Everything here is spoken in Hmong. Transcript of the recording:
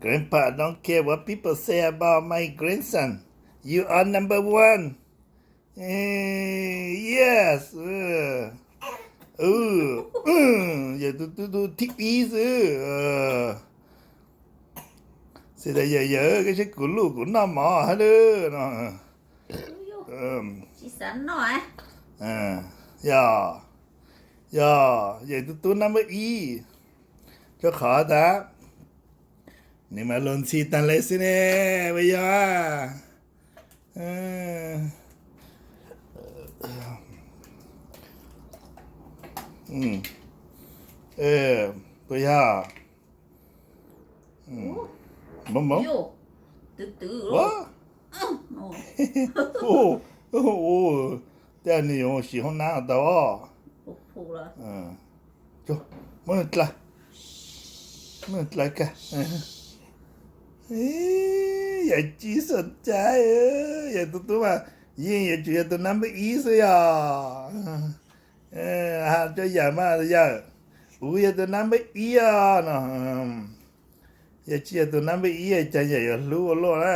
Grandpa don't care what people say about my grandson. You are number one. Yes. Yawm tus tub tub thib ib xwb. Xav tas yawm yawm koj saib kuv luj kuv noj mov hab lwm no. Yog, yog, yawm tus tub nab npawb ib, rau qhov tas nws mas luag ntxhi taag le xwb ne, puas yog? Puas yog? Moov moov. Tej nws yuav mus sim hoob nab tau. Muab dlai, muab dlai kag. Yawm tsis xav cai, yawm tus tub mas yeej yuav tsum yog tus nab npawb ib xwb yog. Has rau yawm mas yawm, kuv yog tus nab npawb ib os no. Yog tsis yog tus nab npawb ib cas yawm yuav hlub ua luaj na.